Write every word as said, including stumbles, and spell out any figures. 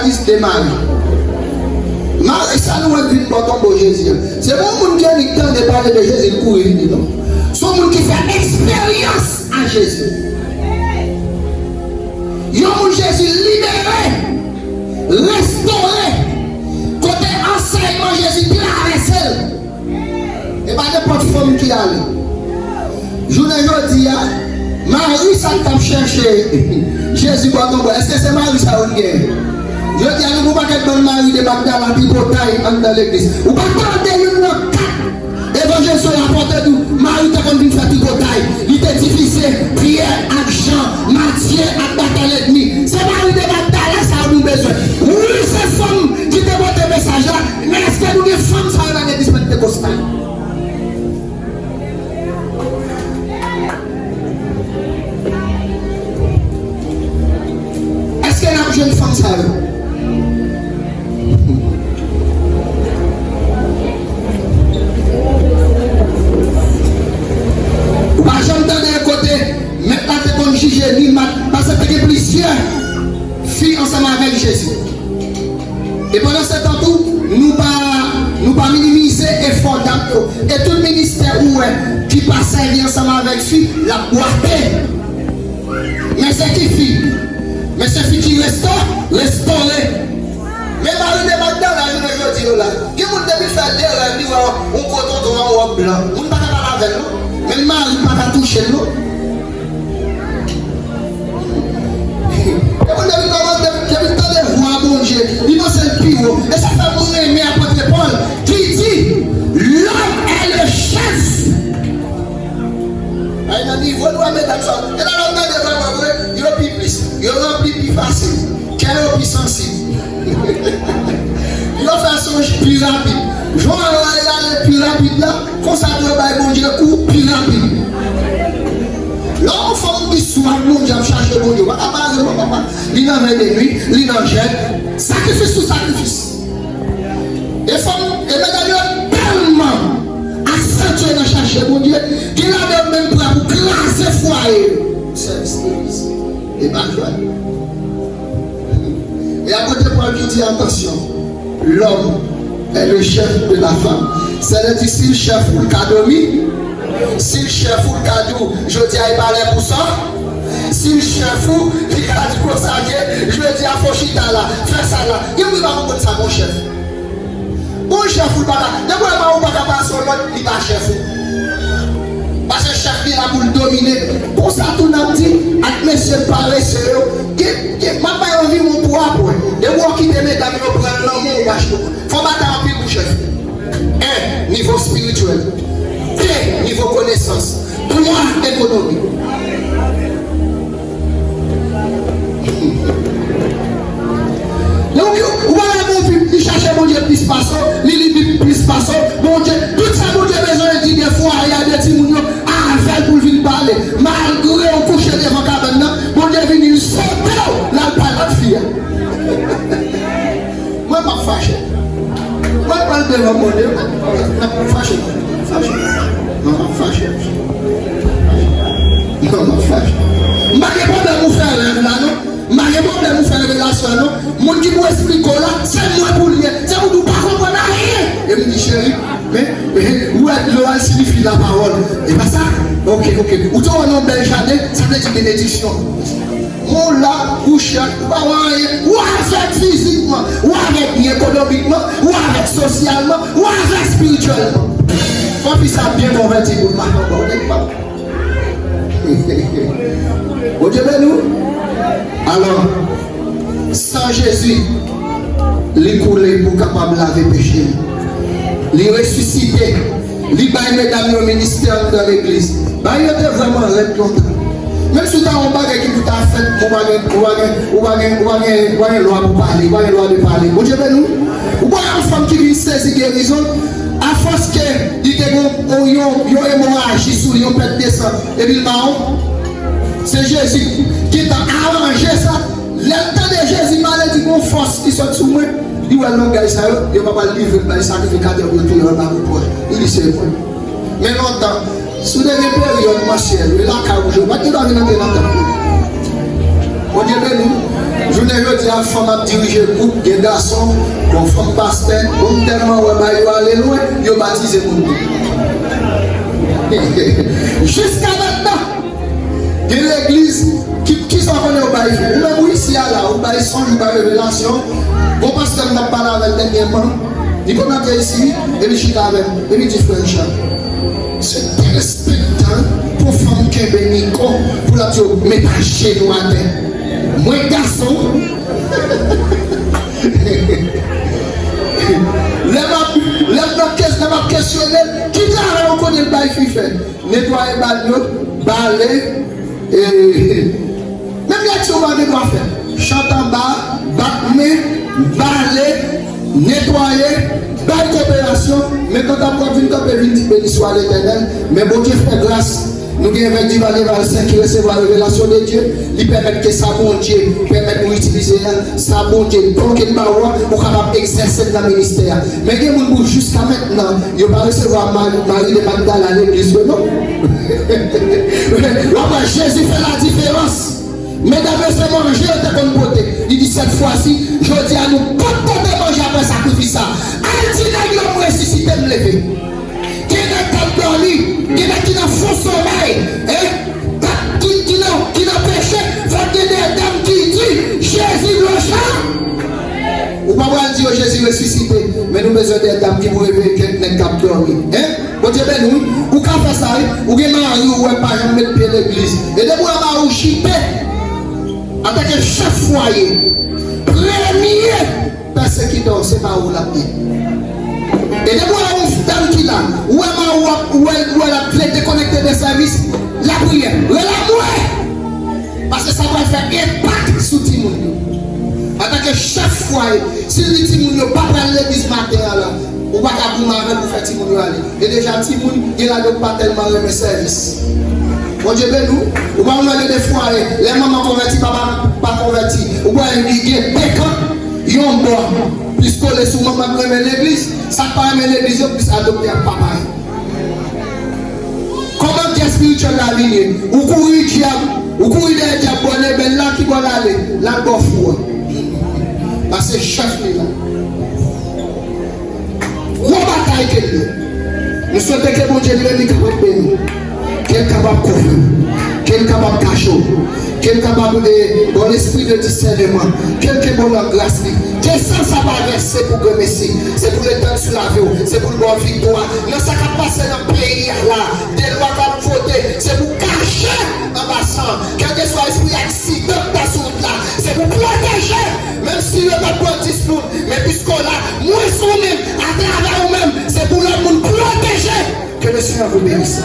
Lis de Mari. Mari sa nou wè k vin bò tonbo Jezi an. Se pa yon moun ki annik tande pale de Jezi, l kouri vini, non. Se yon moun ki fè eksperyans a Jezi. Yon moun Jezi libere, restore, kote ansèyman Jezi travèse l. E pa nenpòt fanm ki ale. Jounen jodi a, Mari sa k t ap chèche Jezi bò tonbo, èske se Mari sa yo n genyen? Jodi a, nou gen yon pakèt bann Mari de Magdala tripotay anndan legliz. Ou pa tande youn nan kat evanjèl sa yo rapòte di w Mari te konn vin fè tripotay. Li te divize Pyè ak Jan, Matye ak batay lènmi. Se Mari de Magdala sa yo nou bezwen. Wi, se fanm ki te pote mesaj la, men èske nou gen fanm sa yo nan legliz Pantekostal? Èske n ap jwenn fanm sa yo? Ou pa janm tande yon kote mèt la te konn jije ni mat, paske te gen plizyè fi ansanm avèk Jezi. E pandan se tan tou, nou pa, nou pa minimize efò dam yo. E tout ministè ou wè ki pa sèvi ansanm avèk fi, l ap bwate. Men se ki fi? Men se fi ki resto, restore. Men Mari de Magdala, jounen jodi yo la. Gen moun depi l fè de rèv, li wè yon gwo tonton an wòb blan. Moun pa ka pale avè l, non. Menm Mari pa ka touche l, non. E moun depi l kòmanse, depi l tande vwa Bondye, li panse l pi wo. E sa fè mwen renmen apot Pòl ki di, l'homme est le chef. Ay, nan nivo nou a medam sa yo. E la, lè w tande vrèman vre, yo pi plis. Yo ranpli pi fasil. Kè yo pi sansib. Yo fè sonj pi rapid. Jan yo ale pi rapid la, konsa tou yo bay Bondye kou pi rapid. Lè yon fanm ki sou ak Bondye ap chache Bondye, w pa ka bare non, papa. Li nan vèy de nwi, li nan jèn. Sakrifis sou sakrifis. E fanm, e medam yo tèlman aksantye nan chache Bondye, gen ladan yo menm prè pou kraze fwaye yo. Sèvis legliz. E pa jwèt. E apot Pòl ki di, attention, l'homme est le chef de la femme. Sètadi, si l chèf ou, l ka dòmi. Si l chèf ou, l ka di w, jodi a e pa lè pou sa. Si l chèf ou, li ka di konsa ke jodi a fò chita la, fè sa la. Gen moun ki pa konprann sa, bon chèf. Bon chèf ou pa ka, depi w wè pa ou pa ka pase yon lòt, li pa chèf ou. Paske chèf li la pou l domine. Konsa tou n ap di ak mesye parese yo, gen, gen, m ap bay anviwon pou apre. Depi w kite medam yo pran l nan men w, w pa chèf. Fò batay anpil pou chèf. En, nivo espirityèl. De, nivo konesans. Twa, ekonomi. Donk, ou pa wè bon fi, li chache Bondye plis pase w, li li Bib plis pase w, Bondye, tout sa Bondye bezwen di de fwaye a, de timoun yo, avè l pou l vin pale. Malgre w kouche devan kabann nan, Bondye vini, li sote w, l al pale ak fi a. Mwen p ap fache. Mwen pral devan Bondye. M ap fache. Fache. Non, m ap fache. Non, m ap fache. M pa gen pwoblèm ou fè rèv la, non. M pa gen pwoblèm ou fè revelasyon, non. Moun ki pou esplike w la, se mwen pou l ye. Se pou di w pa konprann anyen. E m di, cheri, men, men, ou wè, Joël siyifi lapawòl. E pa sa? Oke, oke. Ou te wè nan bèl jaden, sa vle di benediksyon. Ou la, ou chèk, ou pa wè anyen, ou avèg fizikman, ou avèg ekonomikman, ou avèg sosyalman, ou avèg espirityèlman. Fò fi sa byen konvèti pou l pa ankò, nèg pa. Bondye beni w. Alò, san Jezi, li koule pou kapab lave peche nou. Li resisite. Li bay medam yo ministè anndan legliz. Bagay yo te vrèman rèd lontan. Menm si w ta wè yon bagay ki pou ta fèt, ou pa gen, ou pa gen, ou pa gen, ou pa gen, ou pa gen lwa pou pale, ou pa gen lwa de pale. Bondye beni w. Ou pa wè yon fanm ki vin sezi gerizon, afòs ke li te gen yon, yon, yon emoraji sou li, yon pèt de san, epi l mawon. Se Jezi ki gentan aranje sa. Lè l tande Jezi pale, di, gon fòs ki sot sou mwen. Li wè langay sa yo, yo pa pral livre l bay sakrifikatè pou yo touye l anba kout pwòch. Li di, se vre. Men lontan, si w te gen peryòd mansyèl, e lakay ou jwe, ou pa t gen dwa vin antre nan tanp ou. Bondye beni w. Jounen jodi a, fanm ap dirije gwoup, gen gason, bon, fanm pastè, bon, m tèlman wè bagay yo ale lwen, yo batize moun tou. Jiska mentnan, gen legliz, ki, kisa w konnen w bay, ou menm ou isi a la, ou bay sonj, ou bay revelasyon. Bon, pastè m t ap pale avè l dènyèman, li konn antre isi, wi, e li chita avè m, e li di, "Frè Richard, se derespektan pou fanm kenbe mikwo, pou l ap di w met ajenou atè. Mwen gason." Lè m ap, lè m ap kes-, lè m ap kesyone l, ki travay ou konnen l bay fi fè? Netwaye bal yo, bale, e, menm lekti ou pa gen dwa fè. Chante anba, bat men, bale, netwaye, bay koperasyon, men kanta w ap vin kanpe, vin di, "Beni swa Letènèl," men Bondye fè gras. Nou gen evèk Divalye Valcin ki resevwa revelasyon de Dye, li pèmèt ke sa Bondye pèmèt nou itilize a, sa Bondye, don ke l ba ou a, ou kapab egzèse l nan ministè a. Men gen moun pou jiska mentnan, yo pa resevwa Mari, Mari de Magdala legliz yo, non. W ap wè Jezi fè ladiferans. Medam yo se manje yo te konn pote. Li di, "Sèt fwa si, jodi a nou p ap pote manje apre sakrifis sa." Al di nèg yo, "M resisite, m leve." Gen nèg k ap dòmi, gen nèg ki nan fon somèy, en, k ap, ki, ki nan, ki nan peche, fòk gen de dam ki di, "Jezi vle w chan." Ou pa pral di yo Jezi resisite, men nou bezwen de dam ki pou reveye kèk nèg k ap dòmi, en. Bondye beni w, wi. Ou ka fè sa, wi. Ou gen mari ou wè pa janm met pye legliz. E depi w wè mari w chite, antanke chèf fwaye, premye pèsekitè w, se mari w l ap ye. E depi w wè yon dam ki la, ou wè mari w ap, ou wè, ou wè l ap vle dekonekte de sèvis, lapriyè, rele mwen! Paske sa pral fè enpak sou timoun yo. Antanke chèf fwaye, si l di timoun yo pa pral legliz maten an la, ou pa ka goumen avè l pou fè timoun yo ale. E deja timoun, gen ladan yo pa tèlman renmen sèvis. Bondye beni w. Ou pa wè gen de fwaye, lè manman konvèti, papa pa konvèti. Ou pa wè gen de kan, yon bò plis kole sou manman k renmen legliz, sa k pa renmen legliz yo plis adopte ak papa yo. Kòman gè espirityèl la vin ye? Ou kouri dyab, ou kouri dèyè dyab bò Lebèl la, ki bò l ale? L al bò fou a. Paske chèf li la. Gwo batay ke l ye. Nou swete ke Bondye li menm li kapab beni, ke l kapab kouvri w, ke l kapab kache w, ke l kapab, e, ba w lespri de disèneman, ke l kenbe w nan gras li. Ke san sa pa vèse pou granmesi, se pou letan l sou lavi w, se pou l ba w viktwa. Nan sa k ap pase nan peyi a la, de lwa k ap vote, se pou kache anba san. Kèlkeswa espri aksidan k ta sou wout la, se pou pwoteje. Menm si yo t ap pran dis moun, men piske w la, mwen sou ou menm, atravè ou menm, se pou lòt moun pwoteje. Que le Seigneur vous bénisse.